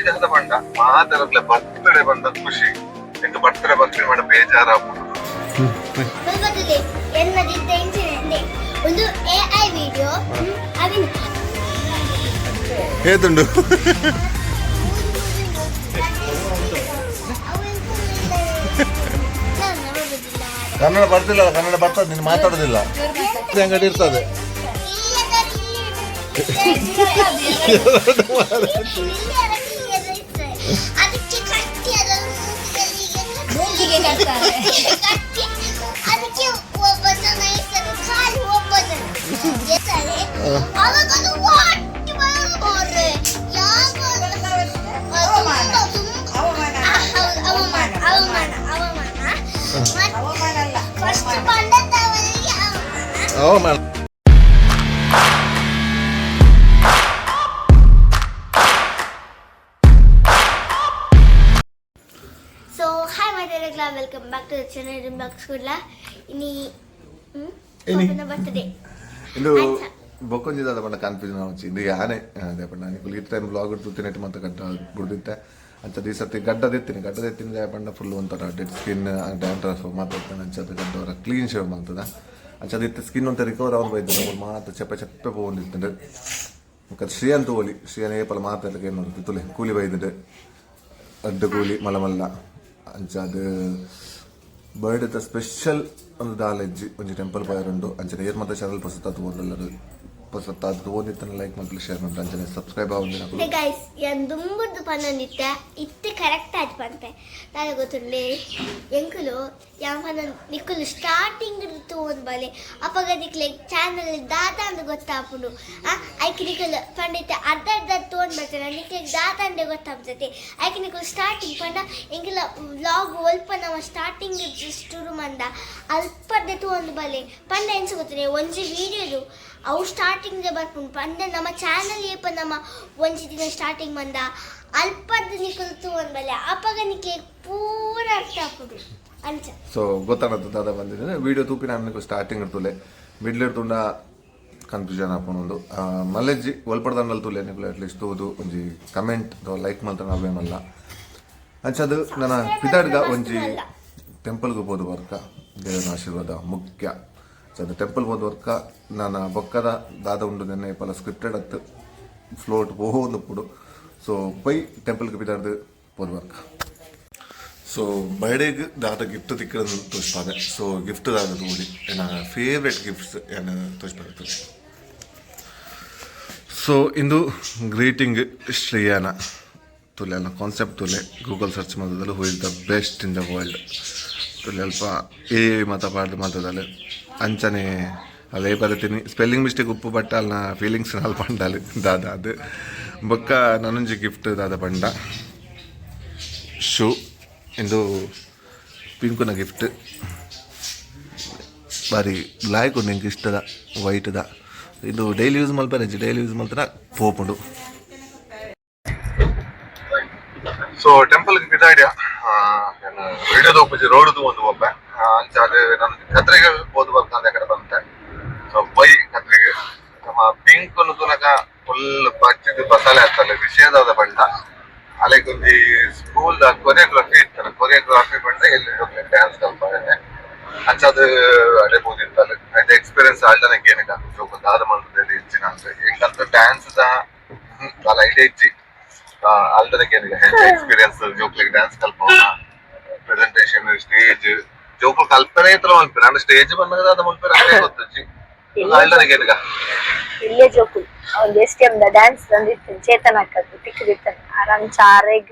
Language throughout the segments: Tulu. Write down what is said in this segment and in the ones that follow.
ದಾದ ಪಂಡ ಮಾತರಗ್ಲ ಬರ್ತಡೆ ಬಂದ ಖುಷಿ. ಎಂಕ್ ಬರ್ತಡೆ ಬರ್ತೀನಿ ಮಾಡ ಬೇಜಾರಾಪುಂಡು. ಬದಲಿ ಎನ್ನದಿದ್ದ ಇಂಚಿನಲ್ಲಿ ಒಂದು ಎಐ ವಿಡಿಯೋ ಅವಿನ. ಏತುಂಡು? ಕನ್ನಡ ಬರ್ತಿಲ್ಲ. ಕನ್ನಡ ಬರ್ತದೆ, ನೀನು ಮಾತಾಡೋದಿಲ್ಲ. ಅಂಗಡಿ ಇರ್ತದೆ. ಅದಕ್ಕೆ ಕಟ್ಟಿ, ಅದನ್ನು ಮೂಗಿಗೆ ಕಟ್ತಾರೆ. ಕಟ್ಟಿ, ಅದಕ್ಕೆ ಒಬ್ಬ ಜನ ಇರ್ತಾರೆ, ಖಾಲಿ ಒಬ್ಬ ಜನ ಇರ್ತಾರೆ. ಅವಾಗ ಅದು ಒಟ್ಟು ಬರೋದು ಮಾರ್ರೆ. ಯಾವಾಗ ಅವಮಾನ. ತುಂಬ ತುಂಬ ಅವಮಾನ. ಹೌದು, ಅವಮಾನ, ಅವಮಾನ, ಅವಮಾನ. ಅವಮಾನ ಅಲ್ಲ. ಫಸ್ಟ್ ಬಂದವರಿಗೆ ಅವಮಾನ. ಅವಮಾನ. ಸೊ ಹಾಯ್ ಮಾತಾಡಕ್ಲ, welcome back to channel box Kudla. ಇನಿ ಇನಿ. ಬರ್ತ್ಡೇ. ಇಂದು ಬೊಕ್ಕೊಂಜಿ ದಾದ ಪಂಡ ಕನ್ಫ್ಯೂಷನ್ ಆವಚ್ಚಿ. ಇಂದು ಯಾನೆ ಅದೇ ಪಂಡ ನಿಕುಲು ಈ ಟೈಮ್ ಬ್ಲಾಗ್ ತೂತಿನೆಟ್ ಮಾತ ಗಡ್ಡ ಬುಡ್ದಿತ್ತೆ. ಅಂಚ ಈ ಸರ್ತಿ ಗಡ್ಡ ದೆತ್ತಿನಿ. ಗಡ್ಡ ದೆತ್ತಿನ ಪಂಡ ಫುಲ್ ಒಂಥರ dead skin, dandruff ಮಾತಾಡ್ತಾನೆ. ಅಂಚದ ಗಡ್ಡ ಅವರ ಕ್ಲೀನ್ ಶೇವ್ ಮಾಡ್ತದ. ಅಂಚದ ಇತ್ತೆ ಸ್ಕಿನ್ ಒಂತ ರಿಕವರ್ ಆವೊಂದು ಬೈತದೆ. ಅವ್ರು ಮಾತ ಚೆಪ್ಪೆ ಚೆಪ್ಪೆ ಪೋವೊಂದಿತ್ತಂಡೆ. ಬೊಕ್ಕ ಶ್ರೀ ಅಂತ ಹೋಲಿ, ಶ್ರೀಯನ ಏಪಲ ಮಾತಾಡ್ಲಿಕ್ಕೆ ಏನು ತುಲೆ ಕೂಲಿ ಬೈದಂಡೆ, ಅಡ್ಡ ಕೂಲಿ ಮಲ್ಲ ಮಲ್ಲ. ಅಂಚ ಅದು ಬರ್ಡೇದ ಸ್ಪೆಷಲ್ ಒಂದು ದಾಲೆಜ್ಜಿ, ಒಂಜಿ ಟೆಂಪಲ್ ಪೋಯರುಂಡು. ಅಂಚನೆ ಏರ್ ಮಾತ ಚಾನಲ್ ಪೊಸತಾದ್ ಓದಲ್ಲರು, ಪೊಸತಾದ್ ಓದಿತ್ತನ ಲೈಕ್ ಮಲ್ಪಲೆ, ಶೇರ್ ಮಲ್ಪಲೆ, ಅಂಚನೆ ಸಬ್ಸ್ಕ್ರೈಬ್ ಆವಂದಿನಕುಲು. ಗೈಸ್, ಯಾನ್ ದುಂಬುರ್ದು ಪನ್ನೊಂದಿತ್ತೆ, ಇತ್ತೆ ಕರೆಕ್ಟ್ ಆಯ್ತು ಪನ್ಪೆ. ದಾದ ಗೊತ್ತುಂಡೆ? ಎಂಕುಲು ಯಾನ್ ಪನ್ನೊಂದು, ನಿಕುಲು ಸ್ಟಾರ್ಟಿಂಗ್ ತೂವೊಂದು ಬಲೆ. ಅಪಗ ನಿಕ್ಲೆ ಚಾನಲ್ ದಾದ ಅಂದ್ ಗೊತ್ತಾಪುಂಡು. ಆ ಐಕ್ ನಿಕುಲು ಪಂಡಿತ ಅರ್ಧ ಅರ್ಧ ತೂವೊಂದು ಬರ್ತಾರೆ, ನಿಕ್ಲೆಗ್ ದಾದ ಅಂದೆ ಗೊತ್ತಾಗ್ತದೆ. ಐಕ್ ನಿಕುಲು ಸ್ಟಾರ್ಟಿಂಗ್ ಪಂಡ ಎಂಕುಲ ವ್ಲಾಗ್ ಒಲ್ಪ ನಮ್ಮ ಸ್ಟಾರ್ಟಿಂಗ್ ಶುರು ಮಂದ ಅಲ್ಪರ್ದೆ ತೂವೊಂದು ಬಲೆ ಪಂಡ ಎಂಚ ಗೊತ್ತುಂಡೆ? ಒಂಜಿ ವೀಡಿಯೋದು ಅವು ಸ್ಟಾರ್ಟಿಂಗ್ ಬರ್ಪುಂಡು. ಪಂಡ ನಮ್ಮ ಚಾನಲ್ ಏಪ ನಮ್ಮ ಒಂಜಿ ದಿನ ಸ್ಟಾರ್ಟಿಂಗ್ ಬಂದ ಅಲ್ಪದ್ದು ನಿಕುಲು ತೂವೊಂದು ಬಲೆ. ಅಪಗ ನಿಕ್ಲೆ ಪೂರ ಅರ್ಥ ಆಪುಂಡು ಅಂಚ. ಸೊ ಗೊತ್ತಾನದ ದಾದ ಬಂದಿದ್ದೇನೆ. ವೀಡಿಯೋ ತೂಪಿನ ಆಮೇಲೆ ಸ್ಟಾರ್ಟಿಂಗ್ ಇರ್ತುಲೆ, ಮಿಡ್ಲ್ ಇರ್ತುಂಡ ಕನ್ಫ್ಯೂಷನ್ ಆಪುಂಡು. ಮಲ್ಲೆಜ್ಜಿ ಒಲ್ಪಡ್ದಂಡಲ್ ತೂಲೆ ನಿಕುಲು. ಅಟ್ಲೀಸ್ಟ್ ತೂದು ಒಂಜಿ ಕಮೆಂಟ್ ಲೈಕ್ ಮಲ್ತನ ಅವೇ ಮಲ್ಲ. ಅಂಚ ಅದು ನನ್ನ ಪಿದಾಡ್ಗ ಒಂಜಿ ಟೆಂಪಲ್ಗೆ ಪೋದು ವರ್ಕ. ದೇವರ ಆಶೀರ್ವಾದ ಮುಖ್ಯ. ಅದು ಟೆಂಪಲ್ ಪೋದು ವರ್ಕ. ನನ್ನ ಬೊಕ್ಕದ ದಾದ ಉಂಡು ನೆನ್ನೆ ಪಲ ಸ್ಕ್ರಿಪ್ಟೆಡ್ ಅತ್ತು, ಫ್ಲೋಟ್ ಪೋದು ಪುಡು. ಸೊ ಪೈ ಟೆಂಪಲ್ಗೆ ಪಿದಾಡ್ದು ಪೋದು ವರ್ಕ. ಸೊ ಬರ್ಡೇಗೆ ದಾದ ಗಿಫ್ಟ್ ತಿಕ್ಕದು ತೋಚ್ಪಾದೆ. ಸೊ ಗಿಫ್ಟ್ ದಾದ ತೋಡಿ, ಎನ್ನ ಫೇವ್ರೆಟ್ ಗಿಫ್ಟ್ಸ್ ಎನ್ನ ತೋಚ್ಪಾದೆ. ಸೊ ಇಂದು ಗ್ರೀಟಿಂಗ್ ಶ್ರೇಯಾನ ತುಲೆ ಅಲ್ಲ, ಕಾನ್ಸೆಪ್ಟ್ ತುಲೆ. ಗೂಗಲ್ ಸರ್ಚ್ ಮಲ್ತದಲ್ಲ, "Who is the best in the world?" ತುಲೆ. ಅಲ್ಪ ಎ ಮತ ಪಾಡ್ದು ಮಲ್ತದಲ್ಲ. ಅಂಚನೆ ಅವೇ ಬರತೀನಿ. ಸ್ಪೆಲ್ಲಿಂಗ್ ಮಿಸ್ಟೇಕ್ ಉಪ್ಪು, ಬಟ್ ಅಲ್ನ ಫೀಲಿಂಗ್ಸ್ ಅಲ್ಪ ಪಂಡಾಲು ದಾದ ಅದು. ಬೊಕ್ಕ ನನೊಂಜಿ ಗಿಫ್ಟ್ ದಾದ ಪಂಡ ಶೂ. ಇಂದು ಪಿಂಕುನ ಗಿಫ್ಟ್. ಬಾರಿ ಲಾಯ್ಕ್ ಉಂಡು, ಎಂಕ್ ಇಷ್ಟದ ವೈಟ್ದ. ಇದು ಡೈಲಿ ಯೂಸ್ ಮಲ್ಪರೆ, ಡೈಲಿ ಯೂಸ್ ಮಲ್ತನ ಪೋಪುಂಡು. ಸೊ ಟೆಂಪಲ್ ಪಿದಾಡ್ಯ. ವಿಡಿಯೋದ ಒಪ್ಪುಜಿ, ರೋಡ್ ಒಂದು ಒಬ್ಬ. ಅಂಚ ಅದು ನನ್ನ ಕತ್ರಿಗೆ ಪೋದು ಬರ್ತ ಕಡೆ ಬಂತೆ. ಸೊ ಬೈ ಕತ್ರಿಗೆ ನಮ್ಮ ಪಿಂಕ್ ತೂನಕ ಫುಲ್ ಪಚ್ಚಿದ ಬಸಾಲೆ ಆಗ್ತಲ್ಲ. ವಿಷಯದಾದ ಬಂಟ ಅಲೆಗೊಂಜಿ ಸ್ಕೂಲ್ ದ ಕೊರಿಯೋಗ್ರಫಿ ಇತ್ತಲ್ಲ. ಕೊರಿಯೋಗ್ರಫಿ ಬಂಡ ಎಲ್ಲಿ ಡ್ಯಾನ್ಸ್ ಕಲ್ಪಾರೆ. ಅಂಚ ಅದು ಅಡೆ ಪೋದಿತ್ತಲ್ಲ. ಐತೆ ಎಕ್ಸ್ಪೀರಿಯನ್ಸ್ ಆಲ್ಡನ ಏನಕ ಜೋಕು ದಾದ ಮಲ್ತದೆ ಹೆಚ್ಚಿನ ಅಂತ. ಎಂಕಂತ ಡ್ಯಾನ್ಸ್ ದ ದಾಲ ಐಡಿಯಾ ಇಜ್ಜಿ. ಅಲ್ದನ ಏನಕ ಎಕ್ಸ್ಪೀರಿಯನ್ಸ್, ಜೋಕ್ಲಿಗೆ ಡ್ಯಾನ್ಸ್ ಕಲ್ಪವನ, ಪ್ರೆಸೆಂಟೇಶನ್, ಸ್ಟೇಜ್ ಜೋಕುಲು ಕಲ್ಪನೆ ಇತ್ತಲ್ಲ ಮಲ್ಪೆ. ನಾನು ಸ್ಟೇಜ್ ಬಂದಾಗ ದಾದ ಮಲ್ಪೆ ಅದೇ ಗೊತ್ತಜ್ಜಿ. ಅಲ್ದನ ಏನಕ. ಇಲ್ಲೇ ಜೋಕುಲು ಒಂದು S T M the dance ತಂದಿತ್ತು. ಚೇತನ್ ಅಕ್ಕಗ್ ತಿಕ್ಕದಿತ್ತಾನೆ ಆರಂಚ ಆರೆಗ್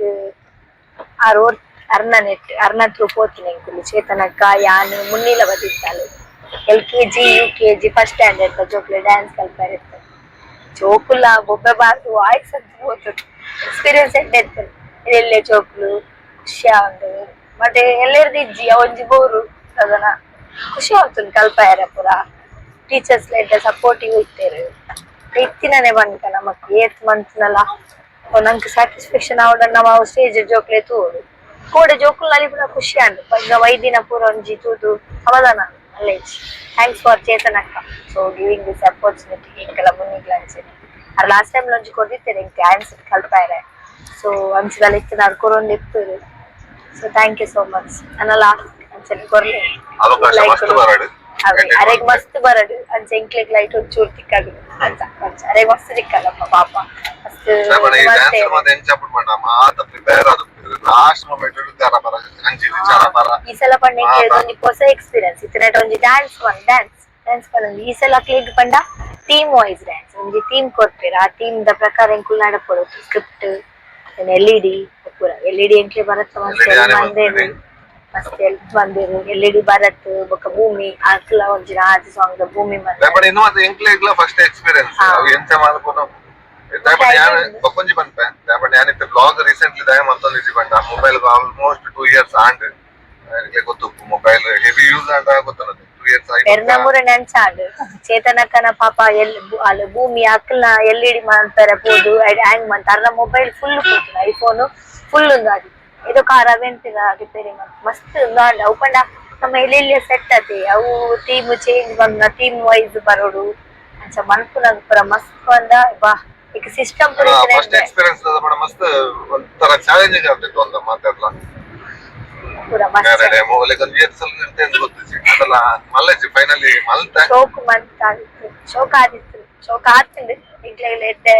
ಆರ್ ಓರ್ ಅರ್ನ ನೆಟ್ ಅರ್ನ ಹತ್ರ ಪೋತಿನ ಎಂಕುಲು. ಚೇತನ್ ಅಕ್ಕ, ಯಾನು, ಮುನ್ನಿಲ ಬದಿತ್ತಾಳು. LKG, UKG, first standard ಜೋಕುಲು dance ಕಲ್ಪಾರ ಇತ್ತು. ಜೋಕುಲ ಬೊಬ್ಬೆ ಬಾರ್ದು ವಾಯ್ಸ್ ಅಂತ ಪೋತುಂಡು. ಎಕ್ಸ್ಪೀರಿಯನ್ಸ್ ಎಡ್ಡೆ ಇತ್ತು. ಎಲ್ಲೆ ಜೋಕುಲು ಖುಷಿ ಆವಂಡು. ಮತ್ತೆ ಎಲ್ಲೆರ್ದು ಇಜ್ಜಿ ಒಂಜಿ ಬೋರು ಅದನ ಖುಷಿ ಆಗ್ತುಂಡು ಕಲ್ಪಾಯರ. ಪೂರ ಟೀಚರ್ಸ್ ಎಡ್ಡೆ ಸಪೋರ್ಟಿವ್ ಇತ್ತೇರು. ಇತ್ತಿನನೆ ಬಂಕ ನಮಕ್ ಏತ್ ಮಂತ್ನಲ ನಂಕ್ ಸ್ಯಾಟಿಸ್ಫ್ಯಾಕ್ಷನ್ ಆವಡ ನಮ್ಮ ಸ್ಟೇಜ್ ಜೋಕ್ಲೆ ತೂವೊಡು. ಕೋಡೆ ಜೋಕುಲು ನಲಿಪುನ ಖುಷಿ ಆಂಡ್. ಪಂಡ ವೈದಿನ ಪೂರ ಒಂಜಿ ತೂದು ಸಮಾಧಾನ ಮಲ್ಲೇಜ್. Thanks for Chetan ಅಕ್ಕ, so giving this opportunity. ಎಂಕಲ ಮುನ್ನಿಗ್ಲ ಅಂಚೆನೆ ಅರ್ ಲಾಸ್ಟ್ ಟೈಮ್ ಒಂಜಿ ಕೊರ್ದಿತ್ತೇನೆ ಎಂಕ್ ಡ್ಯಾನ್ಸ್ ಕಲ್ಪಾಯರೆ. So ಅಂಚದಲ್ಲ ಇತ್ತು ನಡ್ಕೊರೊಂದು ಇತ್ತು. So thank you so much. ಅನ್ನಲ್ಲ ಅಂಚನೆ ಕೊರ್ಲೆ. ಅವಕಾಶ ಮಸ್ತ್ ಬರಡು. ಅರೆಗ್ ಮಸ್ತ್ ಬರಡು. ಅಂಚೆ ಎಂಕ್ಲೆಗ್ ಲೈಟ್ ಒಂಚೂರು ತಿಕ್ಕಾಗ ಅಂಚ ಅಂಚ ಅರೆಗ್ ಮಸ್ತ್ ತಿಕ್ಕಲ್ಲಪ್ಪ ಪಾಪ ಮಸ್ತ್. ಈ ಸಲ ಪಂಡ ಒಂಜಿ ಹೊಸ ಎಕ್ಸ್ಪೀರಿಯನ್ಸ್ ಇತ್ತನೆಟ್ ಒಂಜಿ dance dance dance ಪಂಡ ಈ ಸಲ ಕ್ಲಿಕ್ ಪಂಡ team wise dance ಒಂಜಿ ಟೀಮ್ ಕೊರ್ಪೆರ್. ಆ ಟೀಮ್ the ಪ್ರಕಾರ ಎಂಕುಲು ನಡಪೊಡು. Script L E D ಪೂರ L E D ಎಂಕ್ಲೆ ಭರತ್ ಮಸ್ತ್ ಮಂದೇರು ಮಸ್ತ್ help ಬಂದಿರು. L E D Bharat ಬೊಕ್ಕ ಭೂಮಿ ಆಕ್ಲ ಒಂಜಿ ರಾಜ ಸಾಂಗ್ the ಭೂಮಿ ಬಂದ ಎಂಕ್ಲೆಗ್ಲ ಫಸ್ಟ್ ಎಕ್ಸ್ಪೀರಿಯನ್ಸ್ ಎಂಚ ಮಲ್ಪುನು. ಬೊಕೊಂಜಿ ಪನ್ಪೆ ದಾಯೆ ಯಾನ್ ಇತ್ತೆ ಬ್ಲಾಗ್ ರೀಸೆಂಟ್ಲಿ ದಾಯ ಮಲ್ತೊಂದಿಜ್ಜಿ ಪಂಡ mobile almost 2 years and ಎಂಕ್ಲೆ ಗೊತ್ತುಪ್ಪು mobile heavy use ಆಂಡ ಗೊತ್ತುಂಡು 2 ಇಯರ್ಸ್ ಆಯಿ. ಎರ್ನಮೂರ ನೆನ್ಚಾಂಡ್ ಚೇತನಕ್ಕನ ಪಾಪ ಎಲ್ ಅಲ್ಲ ಭೂಮಿ ಅಕ್ಲ್ನ L E D ಮನ್ಪೆರೆ ಪೋದು ಹ್ಯಾಂಗ್ ಮಂತ ಅರ್ನ ಮೊಬೈಲ್ ಫುಲ್ ಪೋತುಂಡು ಐಫೋನ್ ಫುಲ್ ಉಂದು ಆದಿ ಇದು ಕಾರ್ ಅವೆಂತಿನ ರಿಪೇರಿ ಮಸ್ತ್ ಉಂದು. ಅವು ಪಂಡ ನಮ್ಮ ಎಲ್ಲೆಲ್ಲಿ ಸೆಟ್ ಅತೆ ಅವು ಟೀಮ್ ಚೇಂಜ್ ಬಂದ ಟೀಮ್ ವೈಸ್ ಬರೋಡು ಅಂಚ ಮನ್ಪುನಗ ಪೂರ ಮಸ್ತ್ ಬಂದ ಬಾ ಈಗ ಸಿಸ್ಟಮ್ ಪೂರ ಫಸ್ಟ್ ಎಕ್ಸ್ಪೀರಿಯನ್ಸ್ ಪಂಡ ಮಸ್ತ್ ಒಂಥರ ಚಾಲೆಂಜಿಂಗ್ ಆಗ್ತಿತ್ತು ಅಂತ ಮಾತಾಡ್ಲ ಪೂರ ಮಸ್ತ್ ಗೊತ್ತಿಜ್ಜಿ ಫೈನಲಿ ಮಲ್ತೆ ಶೋಕ್ ಮಂತ್ ಆಗಿತ್ತು ಶೋಕ್ ಆದಿತ್ತು ಶೋಕ್ ಆತುಂಡು ಎಂಕ್ಲೆಗ್ ಎಡ್ಡೆ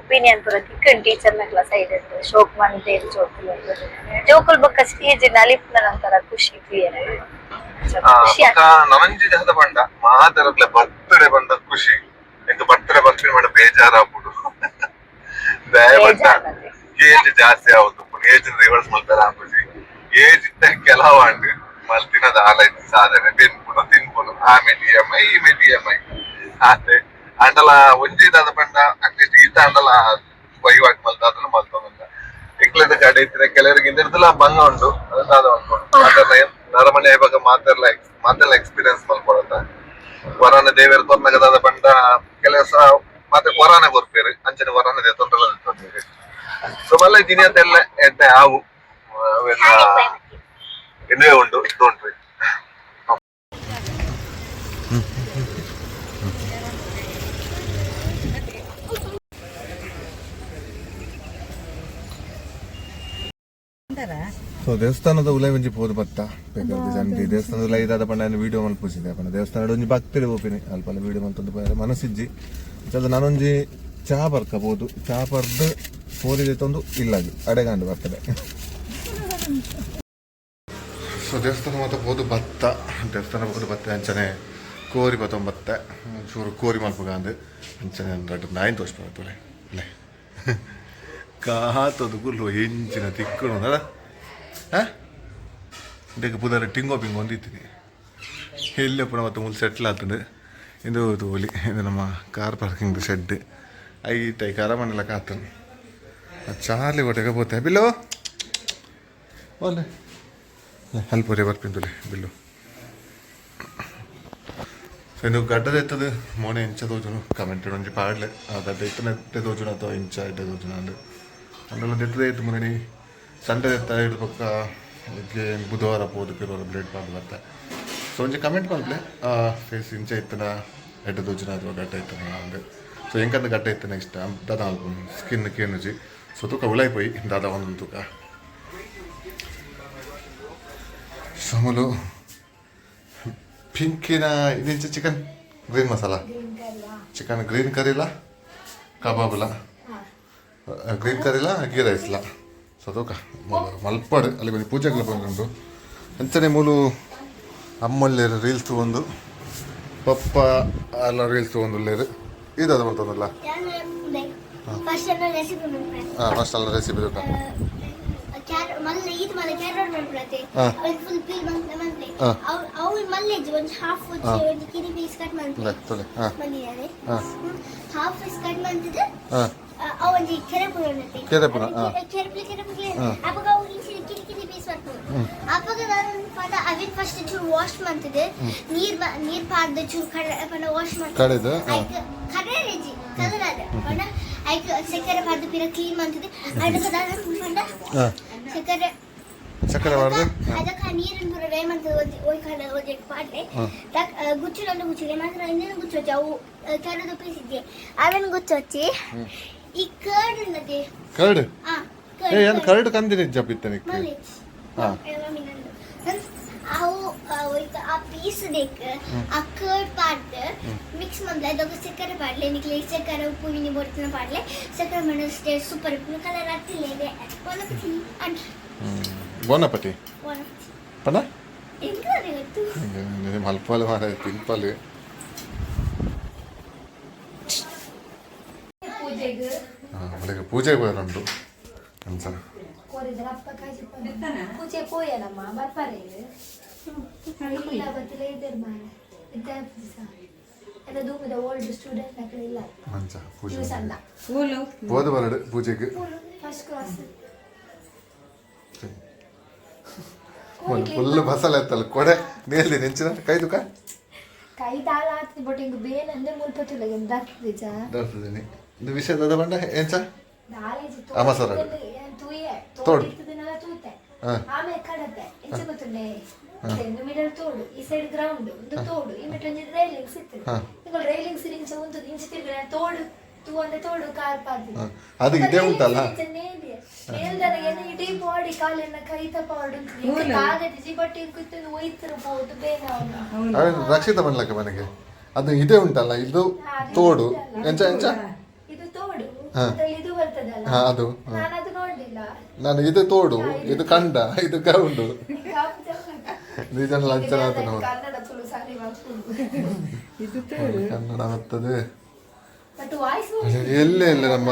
ಒಪಿನಿಯನ್ ಪೂರ ತಿಕ್ಕುಂಡು ಟೀಚರ್ ನಕ್ಲ ಸೈಡ್ ಶೋಕ್ ಮಂತೇರು ಜೋಕುಲು ಜೋಕುಲು ಬೊಕ್ಕ ಸ್ಟೇಜ್ ನಲಿಪುನ ಒಂಥರ ಖುಷಿ ಕ್ಲಿಯರ್ ಖುಷಿ. ನನಂಜಿ ಜಹದ ಪಂಡ ಮಾತಾಡಕ್ಲೆ ಬರ್ತ್ಡೇ ಬಂದ ಖುಷಿ ಎಂಕ್ ಬರ್ತ್ಡೇ ಬರ್ತೀನಿ ಪಂಡ ಬೇಜಾರಾಪುಂಡು. ದಯ ಪಂಡ ಏಜ್ ಜಾಸ್ತಿ ಆವೊಂದು ಏಜ್ ರಿವರ್ಸ್ ಮಲ್ಪೆರೆ ಆಪುಜಿ. ಏಜ್ ಇತ್ತೆ ಕೆಲವು ಅಂಡ್ ಮಲ್ತಿನದ ಆಲೈತಿ ಸಾಧನೆ ಬೆನ್ಪುನು ತಿನ್ಪುನು ಆಮೇಲೆ E M I ಈಮೇಲೆ E M I ಆತೆ. ಅಂಡಲ ಒಂಜಿ ದಾದ ಪಂಡ ಅಟ್ಲೀಸ್ಟ್ ಈತ ಅಂಡಲ ವಹಿವಾಟ್ ಮಲ್ತ ಅದನ್ನು ಮಲ್ತೊಂದುಲ್ಲ. ಎಂಕ್ಲೆದ ಕಡೆ ಇತ್ತಿನ ಕೆಲವರಿಗೆ ಇಂದಿರ್ದಲ ಬಂಗ ಉಂಡು ಅದನ್ನ ದಾದ ಮಲ್ಪೊಡು. ಮಾತೆರ್ಲ ನರಮನೆ ಇವಾಗ ಮಾತೆರ್ಲ ಮಾತೆಲ್ಲ ಎಕ್ಸ್ಪೀರಿಯನ್ಸ್ ಮಲ್ಪೊಡತ್ತ ವರಾನ ದೇವೆರ್ ಕೊರ್ನಗ ದಾದ ಪಂಡ ಕೆಲಸ ಮಾತೆ ವರಾನ ಕೊರ್ಪೇರು ಅಂಚನೆ ವರಾನ ತೊಂದರೆ ತೊಂದರೆ. ಸೊ ಮಲ್ಲ ದಿನದೆಲ್ಲ ಎಡ್ಡೆ ಆವು ಅವೆಲ್ಲ ಎಣ್ಣೆ ಉಂಟು don't. So ದೇವಸ್ಥಾನದ ಉಲೈ ಒಂಜಿ ಪೋದು ಬತ್ತ ಬೇಕಾದ್ರೆ ಜನ್ರಿ ದೇವಸ್ಥಾನದ ಉಲೈ ಇದಾದ ಪಂಡ ವಿಡಿಯೋ ಮಲ್ಪುಜಿದೆ ಪಂಡ ದೇವಸ್ಥಾನದ ಒಂಜಿ ಭಕ್ತರು ಪೋಪಿನಿ ಅಲ್ಪ ವಿಡಿಯೋ ಮಲ್ತೊಂದು ಪೋಯೆರೆ ಮನಸ್ಸಿಜ್ಜಿ. ಅಂಚಾದ್ ನಾನೊಂಜಿ ಚಾ ಬರ್ಕಬೋದು ಚಾ ಪರ್ದು ಪೋರಿದೆ ತೊಂದು ಇಲ್ಲಾಗಿ ಅಡೆಗಾಂಡು ಬರ್ತದೆ. ಸೊ ದೇವಸ್ಥಾನ ಮಾತ್ರ ಪೋದು ಬತ್ತ ದೇವಸ್ಥಾನ ಪೋದು ಬತ್ತ ಅಂಚನೆ ಕೋರಿ ಬತ್ತೊಂಬತ್ತೆ ಚೂರು ಕೋರಿ ಮಲ್ಪುಗಾಂದು ಅಂಚನೆ ರಡ್ಡ್ ನಾಯಿನ್ ತೋಜ್ಪಾವೆ ತುಲೆ ಕಾತೊಂದು ಗುಲ್ಲು ಎಂಚಿನ ತಿಕ್ಕುನು ಅಲ್ಲ ಇಂದಕ್ಕೆ ಪುದರ್ ಟಿಂಗೋ ಪಿಂಗೋ ಒಂದಿತ್ತಿನಿ ಎಲ್ಲೆಪ್ಪುನ ಮತ್ತು ಮುಲ್ ಸೆಟ್ಲ್ ಆತುಂಡು. ಇಂದು ತೋಲಿ ಇದು ನಮ್ಮ car parking shed ಐಟೈ ಕರಮನೆಲ್ಲ ಕಾತನು ಚಾರ್ಲಿ ಒಟ್ಟೆಗೆ ಪೋತೆ ಬಿಲ್ಲು ಓಲೆ ಅಲ್ಪೊರೆ ಬರ್ಪಿಂದುಲೆ ಬಿಲ್ಲು. ಸೊ ಇನ್ನು ಗಡ್ಡದ ಎತ್ತದು ಮೋನೆ ಇಂಚ ತೋಜುನು ಕಮೆಂಟ್ ಒಂಜಿ ಪಾಡ್ಲೆ ಆ ಗಡ್ಡ ಇತ್ತನೆ ಎಡ್ಡೆ ತೋಜುನ ಅಥವಾ ಇಂಚ ಎಡ್ಡೆ ತೋಜುನ ಅಂದ್ ಅಂಡಲ ದೆತ್ತದೇ ಇತ್ತು ಮೊನ್ನೆ ಸಂಡೆ ದೆತ್ತ ಹಿಡ್ದು ಬೊಕ್ಕ ಬುಧವಾರ ಪೋದು ಪಿರೋರ ಬ್ಲೇಡ್ ಪಾಡ್ದು ಬರ್ತ. ಸೊ ಒಂಜಿ ಕಮೆಂಟ್ ಮಲ್ಪಲೆ ಫೇಸ್ ಇಂಚ ಇತ್ತನ ಎಡ್ಡೆ ತೋಜುನ ಅಥವಾ ಗಡ್ಡ ಇತ್ತನ ಅಂದ್. ಸೊ ಎಂಕಂದ ಗಡ್ಡ ಇತ್ತನ ಇಷ್ಟ ದಾದ ಮಲ್ಪುನು ಸ್ಕಿನ್ ಕೇನುಜಿ. ಸೊ ತೂಕ ಉಲಾಯಿ ಪೋಯಿ ದಾದ ಒಂದೊಂದು ತೂಕ. ಸೊ ಮೂಲು ಪಿಂಕಿನ ಇದಿಂಚ chicken green masala chicken green ಕರಿಲ ಕಬಾಬ್ಲ green ಕರಿಲ ghee ರೈಸ್ಲ. ಸೊ ತೂಕ ಮಲ್ಪಡ್ ಅಲ್ಲಿ ಒಂಜಿ ಪೂಜೆಗ್ಲ ಬಂದುಂಡು ಅಂಚನೆ ಮೂಲು ಅಮ್ಮಲ್ಲೇರು ರೀಲ್ಸ್ ಒಂದು ಪಪ್ಪ ಎಲ್ಲ ರೀಲ್ಸ್ ತಗೊಂಡುಲ್ಲೇರು ಇದು ಮಲ್ತೊಂದುಲ್ಲ. First recipe ಮನ್ಪೆ. ಹಾಂ ಫಸ್ಟ್ ಅಲ್ಲ ರೆಸಿಪಿ ತೂಕ. ಕ್ಯಾರೆಟ್ ಮಲ್ಲ ಈತ್ ಮಲ್ಲ ಕ್ಯಾರೆಟ್ ಮನ್ಪುನತೆ ಒಂಜಿ ಫುಲ್ ಪೀಲ್ ಮನ್ಪೆ. ಅವು ಅವು ಮಲ್ಲೆಜ್ಜಿ ಒಂಜಿ ಹಾಫ್ ಒಂಜಿ ಕಿರಿ ಪೀಸ್ ಕಟ್ ಮನ್ಪೆ. ಲೇ ತೊಲೆ ಹಾಂ ಮಲ್ಲಿದಾನೆ ಹಾಂ half piece cut ಮಂತಿದ್ದು ಹಾಂ ಅವು ಒಂಜಿ ಕೆರೆಪುನ ಉಂಡತೆ. ಕೆರೆಪುನ, ಆ. ಕೆರೆಪುಲ ಕೆರೆಪುಲ ಅಪಗ ಅವು ಇಂಚಿ ಕಿರಿ ಕಿರಿ ಪೀಸ್ ಬರ್ಪುಂಡು. ಅಪಗ ನಾನು ಪಂಡ ಅವಿನ್ ಫಸ್ಟ್ ಚೂರು ವಾಶ್ ಮಂತಿದ್ದು ನೀರ್ ನೀರ್ ಪಾಡ್ದು ಚೂರು ಕಡೆ ಪಂಡ ವಾಶ್ ಮಂತ್ ಕಡೆದು ಐಕ್ ಕಡೆ ರೆಜಿ ಕಲರ್ ಅದ ಪಂಡ ಐಕ್ ಸಕ್ಕರೆ ಪಾಡ್ದು ಪಿರ ಕ್ಲೀನ್ ಮಂತಿದ್ದು ಅದಕ್ಕೆ ದಾದ ಪಂಡ ಹಾಂ ಸಕ್ಕರೆ ಸಕ್ಕರೆ ಬಾರ್ದು. ಅದಕ್ಕೆ ನೀರಿನ ಪೂರ ರೇ ಮಂತದ ಒಂಜಿ ಒಯ್ ಕಂಡ ಒಂಜಿ ಪಾಡ್ಲೆ ಗುಚ್ಚುಲಂಡ ಗುಚ್ಚುಲೆ ಮಾತ್ರ ಇಂದಿನ ಗುಚ್ಚೊಚ್ಚಿ ಅವು ಕೆರದು ಪೀಸ್ ಇದ್ದೆ ಅವೆನ್ ಗುಚ್ಚೊಚ್ಚಿ ಈ ಕರ್ಡ್ ಉಂಡತೆ. ಕರ್ಡ್. ಆ ಏ ಏನು ಕರಡು ಕಂದಿನ ಇಜ್ಜಪ್ಪ ಇತ್ತನಿಕ್. ಹಾ. ಅವು ಆ ಪೀಸ್ ದೇಕ್ ಆ ಕರ್ಡ್ ಪಾಡ್ದು ಮಿಕ್ಸ್ ಮಂದ್ಲೆ ಅದಕ್ಕೆ ಸಕ್ಕರೆ ಪಾಡ್ಲೆ. ನಿಕ್ಲೆ ಸಕ್ಕರೆ ಉಪ್ಪು ಮಿನಿ ಬೊಡ್ತಿನ ಪಾಡ್ಲೆ. ಸಕ್ಕರೆ ಮಣ್ಣು ಸೂಪರ್ ಉಪ್ಪು ಕಲರ್ ಹತ್ತಿಲ್ಲ. ಒನಪತಿ ಅಂಡ್ ಬೋನಪತಿ. ಒನಪತಿ. ಪಂಡ? ಎಂತ ಗೊತ್ತು? ಮಲ್ಪಾಲು ಮಾರ ತಿನ್ಪಾಲು. ಪೂಜೆಗೆ. ಅವಳಿಗೆ ಪೂಜೆಗೆ ಹೋಗೋರುಂಟು ಅಂಚ. ಕೋರಿದ್ರೆ ಅಪ್ಪ ಕಾಜಿ ಪೂಜೆ ಪೋಯನಮ್ಮ ಬರ್ಪಾರೆ ಇಲ್ಲ ಗೊತ್ತಿಲ್ಲ ಇದ್ದಾರೆ ಮಾರ ವಿದ್ಯಾಭ್ಯಾಸ ಎಲ್ಲ ದೂರದ ಓಲ್ಡ್ ಸ್ಟೂಡೆಂಟ್ ಅక్కడ ಇಲ್ಲ. ಅಂಚ ಪೂಜೆ. ಟ್ಯೂಷನ್. ಹೂಲು. ಹೋದ ಬರಡು ಪೂಜೆಗೆ. First class. ಫುಲ್ ಬಸಳೆ ಎತ್ತಲ್ಲ ಕೊಡೆ ನೇಲ್ದಿ ನೆಂಚಿನ ಕೈ ದುಕ. ಕೈ ದಾಳ ಆಗ್ತದೆ, ಬಟ್ ಹಿಂಗ ಬೇನಂದ್ರೆ ಮುಲ್ಪತ್ತಿಲ್ಲ ಎಂದಾಗ್ತದೆ. ದರ್ಶನಿ ಇದು ವಿಷಯದ ಬಂಡ ಏನ್ಸ? ದಾಳೇಜಿ. ಅಮಸರ. ತೂಯೆ. ತೋಡು. ತೋಡಿರ್ತದನ್ನೆಲ್ಲ ತೂತೆ. ಹಾ. ಆಮೇಲೆ ಕಡತೆ ಎಂಚ ಗೊತ್ತುಂಡೆ? ಒಂದು ಮಿಡಲ್ ತೋಡು, ಈ ಸೈಡ್ ಗ್ರೌಂಡ್ ಒಂದು ತೋಡು, ಈ ಮಿಟ್ ಒಂಜಿ ರೈಲಿಂಗ್ಸ್ ಇತ್ತು. ಹಾ. ಈಗ ರೈಲಿಂಗ್ಸ್ ಇಂಚ ಒಂದು ಇಂಚ ತಿರ್ಗಣ ತೋಡು ತೂ ಅಂದ್ರೆ ತೋಡು ಕಾರ್ ಪಾರ್ದಿ. ಹಾ. ಅದು ಇದೇ ಉಂಟಲ್ಲ? ಮೇಲ್ದನಗೆ ಇಡೀ ಬಾಡಿ ಕಾಲೆಲ್ಲ ಕೈ ತಪ್ಪ ಕಾಗದಿಜಿ, ಬಟ್ ಇಂಕುತ್ತು ಒಯ್ತಿರ್ಬೋದು ಬೇಗ ಅವನು. ಅವನು ರಕ್ಷಿತ ಬನ್ಲಕ್ಕ ಮನೆಗೆ ಅದು ಇದೇ ಉಂಟಲ್ಲ, ಇದು ತೋಡು ಎಂಚ ಎಂಚ? ಇದು ತೋಡು. ಹಾ. ಅದ್ರಲ್ಲಿ ಇದು ಬರ್ತದಲ್ಲ. ಹಾ, ಅದು ಹಾ. ನಾನು ಅದು ನೋಡ್ಲಿಲ್ಲ. ನಾನು ಇದು ತೋಡು, ಇದು ಕಂಡ, ಇದು ಗ್ರೌಂಡ್. ನಿಜ ಲಂಚನ ಆತನ ಅವ್ರು. ಕನ್ನಡ ತುಳು ಸಾರಿ ಮಾಡ್ಕೊಂಡು. ಇದು ತೋಡು. ಕನ್ನಡ ಬರ್ತದೆ. ಬಟ್ ವಾಯ್ಸ್ ಎಲ್ಲೇ ಇಲ್ಲ ನಮ್ಮ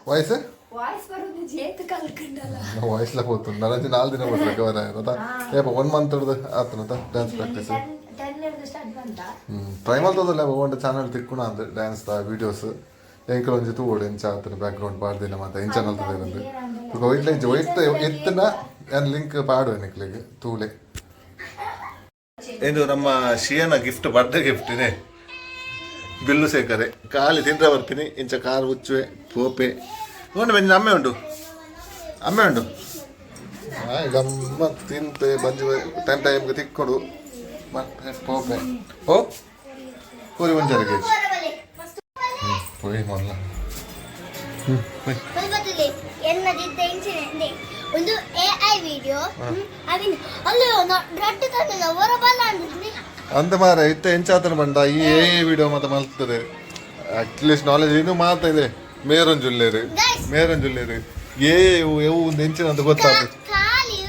ವಾಯ್ಸ್. ವಾಯ್ಸ್ ಬರೋದು ಜೇತು ಕಲ್ಕಂಡಲ್ಲ. ವಾಯ್ಸ್ಲ ಪೋತು ನನಗೆ 4 ದಿನ ಹೋಗ್ಲಿಕ್ಕೆ ಕವರ್ ಆಯ್ತಾ? ಏಪ ಒನ್ ಮಂತ್ ಆತನದ ಡ್ಯಾನ್ಸ್ ಪ್ರಾಕ್ಟೀಸ್? 10 ಹಿಡ್ದು ಸ್ಟಾರ್ಟ್ ಬಂತ. ಟ್ರೈ ಮಾಡ್ತದಲ್ಲ ಒಂದು ಚಾನಲ್ ತಿಕ್ಕುಣ ಅಂದ್ರೆ ಡ್ಯಾನ್ಸ್ the videos ಎಂಕಲ್ ಒಂಜಿ ತೂವೊಡು ಎಂಚ ಆತನ ಬ್ಯಾಕ್ ಗ್ರೌಂಡ್ ಪಾಡ್ದಿನ ಮಾತ ಎಂಚ ನಲ್ತದೆ ಬಂದು ಒಯ್ಟ್ಲ ಇಂಚ ಒಯ್ತ ಎತ್ತನ ಯಾನ್ ಲಿಂಕ್ ಪಾಡುವೆ ನಿಕ್ಲೆಗ್ ತೂಲೆ. ಇದು ನಮ್ಮ ಶಿಯನ ಗಿಫ್ಟ್, ಬರ್ಡೇ ಗಿಫ್ಟ್ ಇದೆ. ಬಿಲ್ಲು ಸೇಕರೆ ಖಾಲಿ ತಿಂದ್ರೆ ಬರ್ತೀನಿ ಇಂಚ ಕಾರ್ ಉಚ್ಚುವೆ ಪೋಪೆ ಉಂಡು ಬೆಂಜಿ ಅಮ್ಮೆ ಉಂಡು ಅಮ್ಮೆ ಉಂಡು ಗಮ್ಮತ್ ತಿಂತೆ ಬಂಜಿ ಟೈಮ್ ಟೈಮ್ಗೆ ತಿಕ್ಕೊಡು ಮತ್ತೆ ಪೋಪೆ ಓ ಕೋರಿ ಒಂಜಾರ ಕೆಜಿ ಪೋಯಿ ಮೊಲ್ಲ ಪೋಯ್. ಬಲ್ಬತ್ತುಲೆ ಎನ್ನದಿದ್ದ ಇಂಚಿನ ಒಂದು ಎಐ ವಿಡಿಯೋ ಅವಿನ್ ಅಲ್ಲೋ ರಡ್ಡು ತಂದಲ್ಲ ಹೊರ ಬಲ್ಲ ಅಂದ್ರೆ. ಅಂದ ಮಾರ ಇತ್ತ ಎಂಚಾತನ ಬಂಡ ಈ ಎ ವಿಡಿಯೋ ಮಾತ ಮಲ್ತದೆ. ಅಟ್ಲೀಸ್ಟ್ ನಾಲೆಜ್ ಇದು ಮಾತ ಇದೆ. ಮೇರೊಂಜುಲ್ಲೇರು. Guys. ಮೇರೊಂಜುಲ್ಲೇರು ಏ ಎವು ಒಂದು ಎಂಚಿನ ಅಂತ ಗೊತ್ತಾಗ್ತದೆ. ಖಾಲಿ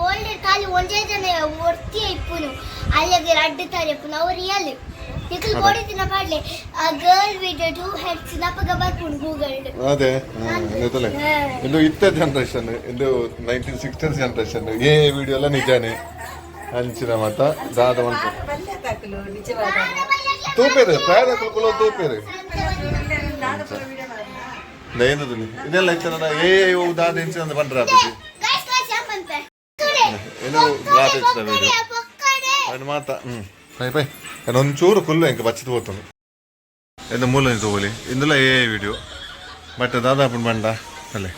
ಓಲ್ಡ್ ಖಾಲಿ ಒಂದೇ ಜನ ಒರ್ತಿ ಇಪ್ಪುನು ಅಲ್ಲಿಗೆ ರಡ್ಡು ತಾರೆ ಇಪ್ಪುನು ಅವು ರಿಯಲ್. ನಿಖಲ್ ಬೋಡಿತಿನ ಪಾಡ್ಲೆ ಆ ಗರ್ಲ್ ವಿತ್ ಟೂ ಹೆಡ್ಸ್ ನಪಗ ಬರ್ಪುಂಡು ಗೂಗಲ್. ಅದೇ ಗೊತ್ತಲ್ಲ, ಇದು ಇತ್ತ ಜನರೇಷನ್, ಇದು 1960s generation. ಏ ವಿಡಿಯೋ ಎಲ್ಲ ನಿಜಾನೇ ಅಂಚಿನ ಮಾತ ದಾದ ಮಲ್ಪ. ಬಲ್ಲೆ ತಾಕಲು ನಿಜವಾದ. ತೂಪೇರು ಪ್ರಾಯದ ಕುಲ್ಕುಲ ತೂಪೇರು ಏನದು ಇದೆಲ್ಲ ಇತ್ತ ಏ ದಾದ ಎಂಚಿನ ಅಂತ ಬಂದ್ರೆ ಆಪುಜಿ. ಗೈಸ್ ಗೈಸ್ ಪನ್ಪೆ. ಏನೋ ಗಾತ ಇತ್ತ ವಿಡಿಯೋ ಅದು ಮಾತ. ಪೈ ಪೈ ಒಂಚೂರು ಕುಲ್ಲು ಎಂಕ ಬಚ್ಚದ ಹೋತನು ಎಂದು ಮೂಲ ತಗೋಲಿ. ಇಂದುಲ ಏ ವಿಡಿಯೋ ಬಟ್ ದಾದಾಪುಂಡು ಬಂಡ ಅಲ್ಲೇ.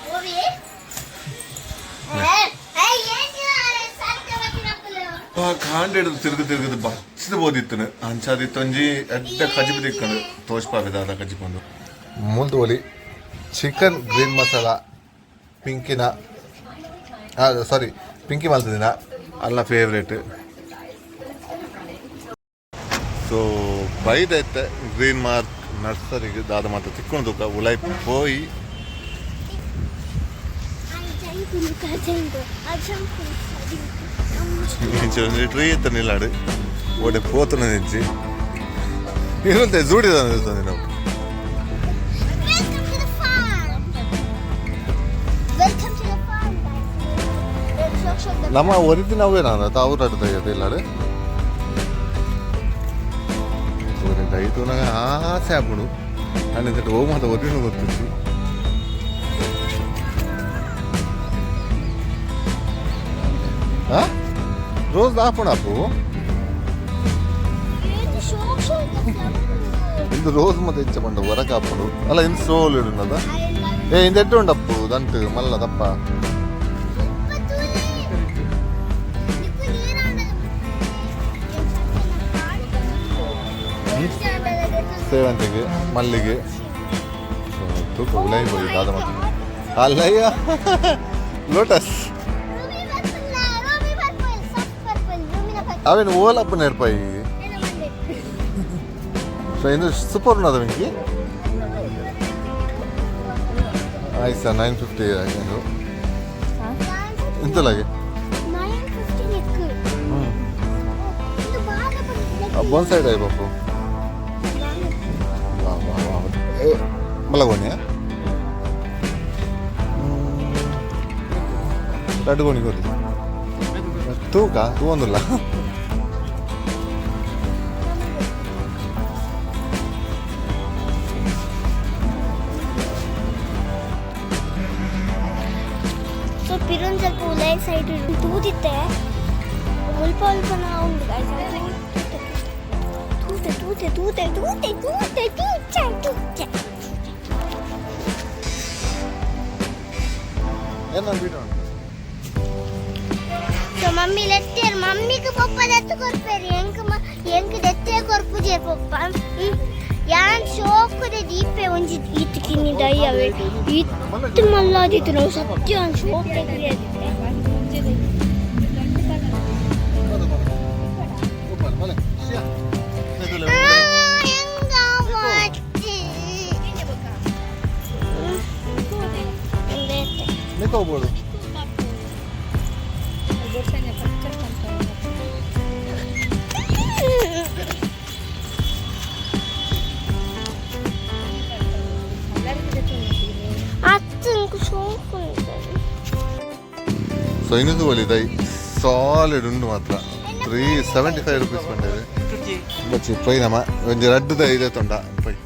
ಕಾಂಡ ಹಿಡಿದು ತಿರುಗು ತಿರುಗುದು ಬಚ್ಚದ ಬೋದಿತ್ತನು ಅಂಚಾದಿತ್ತೊಂಜಿ ಎಡ್ಡ ಕಜಿಪು ತಿಕ್ಕನು ತೋಚ್ಪಾವೆ ದಾದ ಕಜಿಪೊಂದು ಮೂಲ್ದು ಒಲಿ ಚಿಕನ್ ಗ್ರೀನ್ ಮಸಾಲ ಪಿಂಕಿನ ಸಾರಿ ಪಿಂಕಿ ಮಲ್ತದಿನ ಅಲ್ಲ ಫೇವ್ರೇಟ್. ಸೊ ಬೈದೈತೆ ಗ್ರೀನ್ ಮಾರ್ಕ್ ನರ್ಸರಿಗೆ ದಾದ ಮಾತ ತಿಕ್ಕೊಂಡು ತೂಕ ಉಲೈ ಪೋಯಿ. ಇಂಚ ಒಂಜಿ ಟ್ರೀ ಇತ್ತ ನಿಲ್ಲಾಡು ಓಡೆ ಪೋತನ ನಿಂಚಿ ಇರುಂತೆ ಜೂಡಿದ ನಾವು. Welcome to the farm. Welcome to the farm, guys. Let's show show the ನಮ್ಮ ಒರಿದಿನ ಅವೇ ನಾನು ಅವ್ರು ಅಡ್ಡ ಇಲ್ಲಾಡು ದಯತು ನಂಗೆ ಆಸೆ ಆಗ್ಬಿಡು ನಾನು ಓ ಮಾತ ಒರಿನ ಗೊತ್ತಿತ್ತು. ರೋಸ್ ಆಪುಣ ಅಪ್ಪು. ಇದು show show the flower. ಇಂದು ರೋಸ್ ಮತ್ತೆ ಹೆಚ್ಚ ಪಂಡ ಹೊರಗೆ ಹಾಪುಡು ಅಲ್ಲ ಇಂದು ಸೋಲ್ ಇಡುನದ. I love ಏ ಇಂದು ಎಟ್ಟು ಉಂಡಪ್ಪು ದಂಟು ಮಲ್ಲ ದಪ್ಪ. Super ತೂಲೆ. ನಿಕ್ಕು ನೀರಾಂಡಲ. ಸೇವಂತಿಗೆ ಮಲ್ಲಿಗೆ. ಸೊ ತೂಕ ಉಲೈ ಪೋಯಿ ದಾದ ಮತ್ತೆ ಅಲ್ಲಯ್ಯ lotus. Ruby purple, ruby purple, soft purple, ರೂಮಿನ ಪರ್ಪಲ್. ಅವೇನು ಓಲಪ್ಪ నేర్పాయి. ಸೊ ಇದು ಸೂಪರ್ ఉన్నది మీకు. ಆಯ್ತು ಸರ್, 950 ಇದು ಇಂತಲಾಗೆ. 950 ನೆಕ್. ಇದು ಬಾಗ ಬಂದಿದೆ. ಒನ್ ಸೈಡ್ ಆಯ್ ಬಾಪು. ವಾ ವಾ ವಾ, ಏ ಮಲಗೋಣಿಯಾ? ರಡ್ಡು ಗೋಣಿ ಕೊರ್ಲಿ. ತೂಕ ತೂವೊಂದುಲ್ಲ. ಸೊ ಪಿರೊಂದು ಸ್ವಲ್ಪ ಉಲೈ ಸೈಡ್ ತೂದಿತ್ತೆ, ಮುಲ್ಪ ಅಲ್ಪ ನಾವು ಉಂಡು ಗಾಯ್ಸ್. ತೂತೆ ತೂತೆ ತೂತೆ ತೂತೆ ತೂತೆ ತೂಚೆ ತೂಚೆ. ಏನ ಬಿಡು. ಸೊ ಮಮ್ಮಿ ಲೆತ್ತೇರು, ಮಮ್ಮಿಗೆ ಪಪ್ಪ ದತ್ತು ಕೊರ್ಪೇರು. ಎಂಕ್ ಎಂಕ್ ದೆತ್ತೇ ಕೊರ್ಪುಜೆ ಪಪ್ಪ. ಯಾನ್ ಶೋಕುದ ದೀಪೆ ಒಂಜಿ ಈತ್ ಕಿನ್ನಿ ದಯ್ಯವೇ ಇತ್ತು ಮಲ್ಲಾದಿತ್ತು. ನಾವು ಸತ್ಯ ಶೋಕ್. ಹೋಗ್ಬೋದು. ಅತ್ತಂಕು ಶೋಕು. ಸೊ ಇನ್ನೊಂದು ಒಲಿದೈ ಸಾಲಿಡ್ ಉಂಡು ಮಾತ್ರ. 375 ರುಪೀಸ್ ಬಂದಿದೆ. ಬಚ್ಚಿ ಪೊಯ್ ನಮ್ಮ ಒಂಜಿ ರಡ್ಡು ದೈ ತೊಂಡ ಪೊಯ್.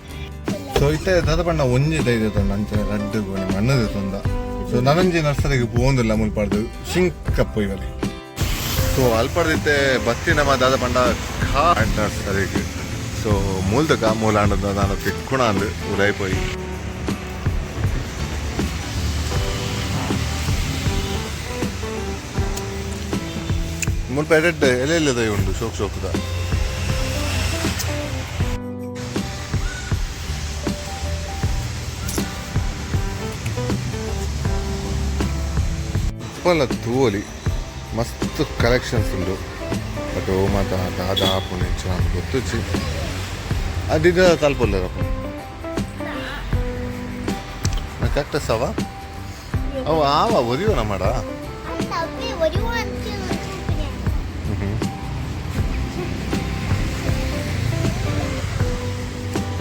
ಸೊ ಇತ್ತೆ ದಾದ ಪಂಡ ಒಂಜಿ ದೈ ತೊಂಡ, ಅಂಚನೆ ರಡ್ಡು ಗೋಣಿ ಮಣ್ಣು ತೊಂದ. ಸೊ ನನೊಂಜಿ ನರ್ಸರಿಗೆ ಪೋಂದಿಲ್ಲ ಮುಲ್ಪಾಡ್ದು ಶಿಂಕ ಪೊಯ್ ಬಲೆ. ಸೊ ಅಲ್ಪಡ್ದಿತ್ತೆ ಬತ್ತಿ ನಮ್ಮ ದಾದ ಪಂಡ ಖಾ ನರ್ಸರಿಗೆ. ಸೊ ಮೂಲದಕ ಮೂಲಾಂಡದ ನಾನು ತಿಕ್ಕುಣ ಅಂದು ಉಲೈ ಪೋಯಿ. ಮುಲ್ಪ ಎಡೆಡ್ ಎಲೆ ಎಲೆ ದೈ ಉಂಡು ಶೋಕ್ ಶೋಕುದ. ಉಪ್ಪಲ ತೂವೊಲಿ, ಮಸ್ತ್ ಕಲೆಕ್ಷನ್ಸ್ ಉಂಡು. ಬಟ್ ಓ ಮಾತ ದಾದ ಆಪುಂಡು ಎಂಚಿನ ಅಂತ ಗೊತ್ತುಜ್ಜಿ. ಅದಿದ ತಲುಪುಲ್ಲೆರಪ್ಪ. ಕ್ಯಾಕ್ಟಸ್ ಅವ ಅವು ಆವ ಒರಿಯುವ ನಮ್ಮಡ. ಅಂತ ಅವೇ ಒರಿಯುವ ಅಂತ ತೂಪಿನೆ.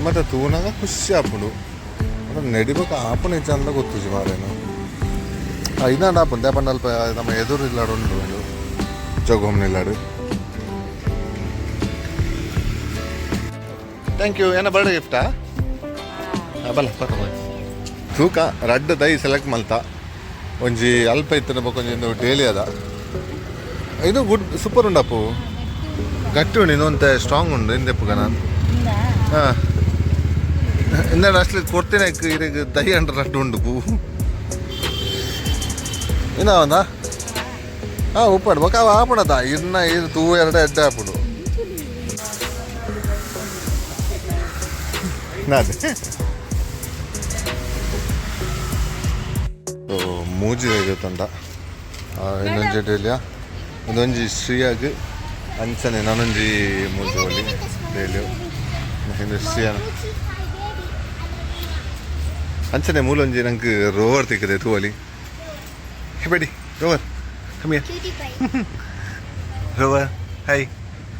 ಮತ್ತೆ ತೂನಾಗ ಖುಷಿ ಆಪುಂಡು. ಮತ್ತೆ ನೆಡಿಬೇಕು ಆಪುನ ಹೆಚ್ಚು ಗೊತ್ತುಜ್ಜಿ ಮಾರೇನು. ಇದಾಂಡ ಆಪುಂಡು ದೇಪಂಡ ಅಲ್ಪ ನಮ್ಮ ಎದುರು ಇಲ್ಲಾಡು ಉಂಡು ಒಂದು ಜೋಗೊಮ್ಮನ ಇಲ್ಲಾಡು. Thank you. ಏನ ಬರ್ಡೇ ಗಿಫ್ಟಾ? ಬಲ್ಲ ಪಕ್ಕ ತೂಕ ರಡ್ಡ್ ದೈ ಸೆಲೆಕ್ಟ್ ಮಲ್ತ. ಒಂಜಿ ಅಲ್ಪ ಇತ್ತಿನ ಬೊಕ ಒಂಜಿ ಇಂದು ಡೇಲಿ ಅದ. ಇದು ಗುಡ್, ಸೂಪರ್ ಉಂಡಪ್ಪು, ಗಟ್ಟಿ ಉಂಡು. ಇನ್ನೊಂತೆ ಸ್ಟ್ರಾಂಗ್ ಉಂಡು ಇಂದೆಪ್ಪುಗ ನಾನು. ಹಾಂ, ಇಂದ ಅಷ್ಟು ಕೊಡ್ತೇನೆ ಇರೆಗ್ ದೈ ಅಂಡ್ರ ರಡ್ಡು ಉಂಡು ಪೂ ಇನ್ನ ಒಂದಾ. ಹಾಂ, ಉಪ್ಪಾಡು ಬೊಕ ಅವ ಆಪುಣದ ಇನ್ನ ಇದು ತೂ ಎರಡು ಎಡ್ಡೆ ಆಪುಂಡು ನಾದೆ. ಸೊ ಮೂಜಿ ತಂಡ ಇನ್ನೊಂಜಿ ಡೇಲಿಯಾ, ಒಂದೊಂಜಿ ಶ್ರೀಯಾಗ್, ಅಂಚನೆ ನಾನೊಂಜಿ ಮೂಜಿ ಒಲಿ ಡೇಲಿಯು ಇನ್ನು ಶ್ರೀಯಾನ. ಅಂಚನೆ ಮೂಲೊಂಜಿ ನಂಗೆ ರೋವರ್ ತಿಕ್ಕದೆ ತೂವಲಿ. ಹೇ ಬೇಡಿ ರೋವರ್, ಕಮ್ಮಿ. Cutie pie. Rover, hi,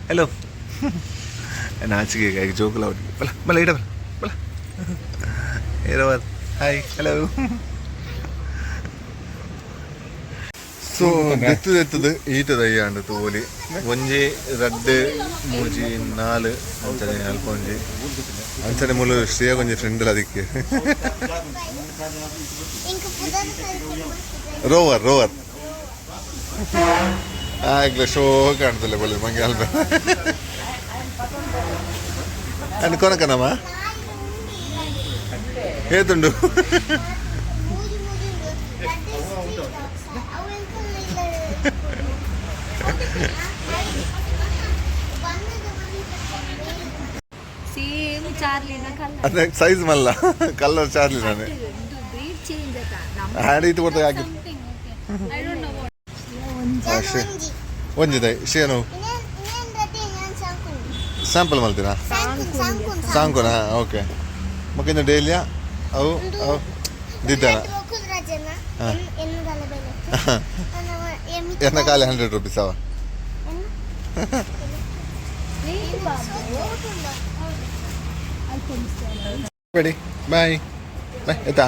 hello. ನಾಚಿಕೆ ಜೋಕುಲ ಬಲ ಬಲ ಇಡ ಬಲ ಬಲ. ಏ ರೋವರ್, ಹಾಯ್, ಹಲೋ. ಸೊ ದೆತ್ತು ದೆತ್ತದು ಈತ ದಯ್ಯಾಂಡು ತೂವೊಲಿ. ಒಂಜಿ ರಡ್ಡ್ ಮೂಜಿ ನಾಲ್ ಅಂಚನೆ ಅಲ್ಪ ಒಂಜಿ ಅಂಚನೆ ಮೂಲು ಶ್ರೇಯ ಒಂಜಿ ಫ್ರೆಂಡ್ ಅದಕ್ಕೆ. ಇಂಕ್ ಪುದರ್. ರೋವರ್ ರೋವರ್ ಆಗ್ಲೇ ಶೋ ಕಾಣ್ತಲ್ಲ ಬೊಳ್ಳೆ ಮಂಗೆ ಅಲ್ಪ ಅಂಡ್ ಕೊನಕನಮ್ಮ ಏತುಂಡು. ಮೂಜಿ ಮೂಜಿ ಉಂಡು. ರಡ್ಡ್ ಸ್ಟ್ರೀಟ್ ಡಾಗ್ಸ್ ಅವು ಎಂಕಲ್ನ ಇಲ್ಲ. ಬಣ್ಣದ ಮನೆ. ಸೇಮ್ ಚಾರ್ಲಿನ ಕಲರ್. ಅದೇ ಸೈಜ್ ಮಲ್ಲ, ಕಲರ್ ಚಾರ್ಲಿ ನಾನೇ. ಇದು ಬ್ರೀಡ್ ಚೇಂಜ್ ಆತ ನಮ್ಮ. ಆಡಿ ಇದು ಕೊಡ್ತಾ ಹಾಕಿ. Something, okay. I don't know what. ಶೇ ಒಂಜಿ ದೈ ಶೇನು ಸ್ಯಾಂಪಲ್ ಮಲ್ತೀರಾ? ಸಾಂಕುನಾ? ಓಕೆ, ಮಕ್ಕಿಂದ ಡೈಲಿಯಾ ಅವು ಅವು ದಿದ್ದಾನ ಎನ್ನ ಖಾಲಿ 100 ರುಪೀಸ್ ಅವ. ಬೇಡಿ, ಬಾಯ್ ಬಾಯ್, ಆಯ್ತಾ?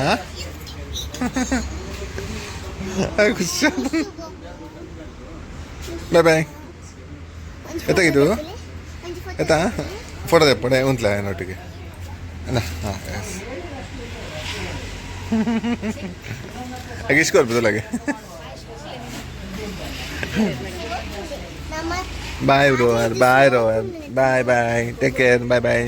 ಖುಷಿ. Boy boy. ಎತ್ತಾಗಿದ್ದು ಆಯ್ತಾ? ಫೋಟೋ ತೆಪ್ಪಡೆ ಉಂಟ್ಲ ನೊಟ್ಟಿಗೆ ಅಲ್ಲ? ಹಾಂ, ಎಸ್. ಹಾಗೆ ಇಷ್ಟು ಕೊಡ್ಬೋದಲ್ಲಾಗೆ. Bye Rohan, bye Rohan, bye bye, take care, bye bye.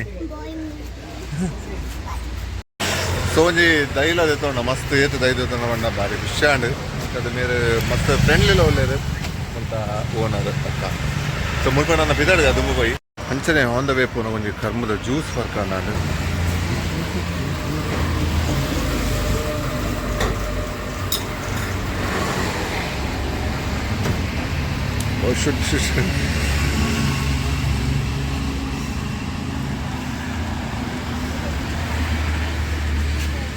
So ಒಂಜಿ ದೈಲ ದೆತ್ತೊಂಡ ಮಸ್ತ್ ಏತ್ ದೈ ದೆತ್ತೊಂಡ ಬಂಡ ಬಾರಿ ಖುಷಿ ಆಂಡ್. ಅದು ಮೇರೆ ಮಸ್ತ್ ಫ್ರೆಂಡ್ಲಿ ಒಲ್ಲೆರ್ ಅಂತ ಓನರ್ ಅಕ್ಕ. ಸೊ ಮುಲ್ಪ ನನ್ನ ಬಿದಾಡ್ಗ ದುಂಬು ಪೋಯಿ ಅಂಚನೆ ಆನ್ the way ಪೋನ ಒಂಜಿ ಕರ್ಮದ ಜ್ಯೂಸ್ ವರ್ಕಂಡಾಂಡ್. Oh, should should should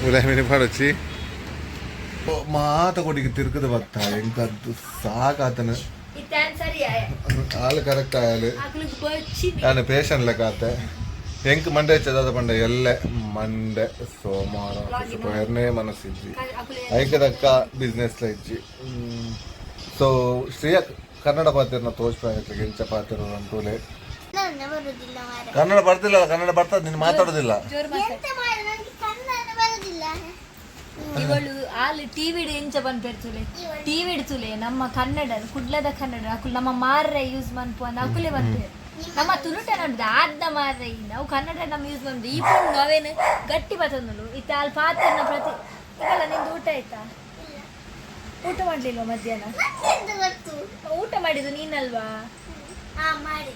ಉಲಾಮಿನಿ ಪಾಡೊಚ್ಚಿ ಮಾತ ಕೊಡಿಗೆ ತಿರುಕದ ಬತ್ತ ಎಂಕದ್ದು ಸಾಕಾತನ. ಆಲ್ ಕರೆಕ್ಟ್ ಆಯಲು. ನಾನು ಪೇಷಂಟ್ ಲೆಕ್ಕ ಆತೆ. ಎಂಕ್ ಮಂಡೆ ಹೆಚ್ಚದಾದ ಪಂಡ ಎಲ್ಲೆ ಮಂಡೆ ಸೋಮವಾರ ಎರಡನೇ ಮನಸ್ಸಿಜ್ಜಿ ಐಕದಕ್ಕ ಬಿಸ್ನೆಸ್ ಇಜ್ಜಿ. ಸೊ ಶ್ರೇಯ ಕನ್ನಡ ಪಾತಿರ್ನ ತೋಜ್ ಎಂಚ ಪಾತಿರ ಅಂತೂಲೆ. ಬರುದಿಲ್ಲ ಮಾರ್ರೆ. ಕನ್ನಡ ಬರ್ತಿಲ್ಲ. ಕನ್ನಡ ಬರ್ತದೆ, ನೀನು ಮಾತಾಡೋದಿಲ್ಲ. ಎಂತ ಮಾರ್ರೆ, ನನಗೆ ಕನ್ನಡ ಬರುದಿಲ್ಲ. ಇವಳು ಆಲ್ ಟಿವಿ ಎಂಚ ಪನ್ಪೆರ್ತುಲೆ, ಟಿವಿ ಇಡ್ತುಲೆ. ನಮ್ಮ ಕನ್ನಡ, ಕುಡ್ಲದ ಕನ್ನಡ ಅಕುಲು ನಮ್ಮ ಮಾರ್ರೆ ಯೂಸ್ ಮನ್ಪು ಅಂದ ಅಕುಲೆ ಪನ್ಪೇರು. ನಮ್ಮ ತುಳುಟ ನಮ್ದು ಆದ್ನ ಮಾರ್ರೆ. ಈ ನಾವು ಕನ್ನಡ ನಮ್ಮ ಯೂಸ್ ಮನ್ಪು. ಈ ಪೊಣ್ಣು ಅವೇನು ಗಟ್ಟಿ ಬತ್ತಂದಳು. ಇತ್ತ ಅಲ್ಲಿ ಪಾತ್ರನ ಪ್ರತಿ ಈಗಲ್ಲ. ನಿಂದು ಊಟ ಆಯ್ತಾ? ಊಟ ಮಾಡ್ಲಿಲ್ವಾ ಮಧ್ಯಾಹ್ನ? ಮತ್ತೆಂತ ಗೊತ್ತು? ಊಟ ಮಾಡಿದ್ದು ನೀನಲ್ವಾ? ಹಾ, ಮಾಡಿ.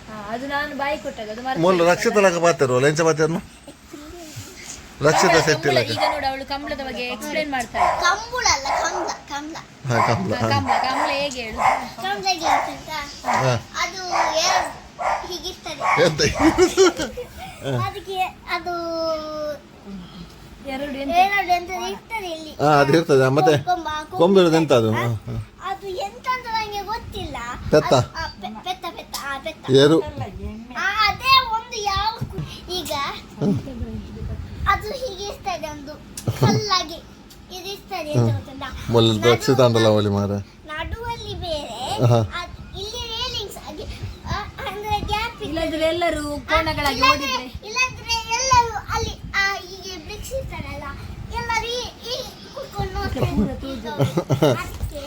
ಹಾ, ಅದು ನಾನು ಬಾಯಿ ಕೊಟ್ಟಾಗ ಅದು ಮರ್ತು ಮೂಲ ಹೋಯ್ತಲ್ಲ. ರಕ್ಷಿತ ಲಕ ಪಾತಿರು ಎಂಚ ಪಾತಿರ್ನು ರಕ್ಷಿತ ಶೆಟ್ಟಿ ಕಂಬಳ, ಲಕ. ಈಗ ನೋಡು, ಅವಳು ಕಂಬಳದ ಬಗ್ಗೆ ಎಕ್ಸ್ಪ್ಲೇನ್ ಮಾಡ್ತಾಳೆ. ಕಂಬುಳ ಅಲ್ಲ, ಕಮಲ, ಕಮಲ. ಹಾ, ಕಮಲ. ಹಾ, ಕಂಬಳ, ಕಂಬಳ ಹೇಗೆ ಹೇಳು. ಕಮಲ ಗೊತ್ತುಂಟಾ? ಹಾ. ಅದು ಎರಡು ಹೀಗಿರ್ತದೆ. ಎಂತ? ಅದಕ್ಕೆ ಅದು ಎರಡು ಎಂತ? ಎರಡು ಎಂತ ಇರ್ತದೆ ಇಲ್ಲಿ. ಹಾ, ಅದು ಇರ್ತದೆ. ಮತ್ತೆ ಕೊಂಬ, ಕೊಂಬ. ಕೊಂಬಿರೋದು ಎಂತ ಅದು? ಹಾ, ಹಾ. ಅದು ಎಂತ ಅಂತ ನಂಗೆ ಗೊತ್ತಿಲ್ಲ. ಪೆತ್ತ? ಪೆತ್ತ, ಪೆತ್ತ, ಆ ಪೆತ್ತ. ಏರು. ಅದೇ ಒಂದು ಯಾವ ಈಗ ಅದು ಹೀಗೆ ಇರ್ತದೆ, ಒಂದು ಕಲ್ಲಾಗಿ ಇದು ಇರ್ತದೆ. ಎಂತ ಗೊತ್ತುಂಟಾ? ಮೊದಲು ರಕ್ಷಿತ ಅಂಡಲ್ಲ ಒಲಿ ಮಾರ. ನಡುವಲ್ಲಿ ಬೇರೆ. ಇಲ್ಲಿ ರೇಲಿಂಗ್ಸ್ ಆಗಿ ಅಂದ್ರೆ ಗ್ಯಾಪ್. ಇಲ್ಲದ್ರೆ ಎಲ್ಲರೂ ಕೋಣಗಳಾಗಿ ಓಡಿದ್ರೆ? ಇಲ್ಲಾಂದ್ರೆ ಎಲ್ಲರೂ ಅಲ್ಲಿ ಹೀಗೆ ಬ್ರಿಕ್ಸ್ ಇರ್ತಾರಲ್ಲ, ಎಲ್ಲರೂ ಈ ಕುತ್ಕೊಂಡು ನೋಡ್ತಾರೆ. ಅದಕ್ಕೆ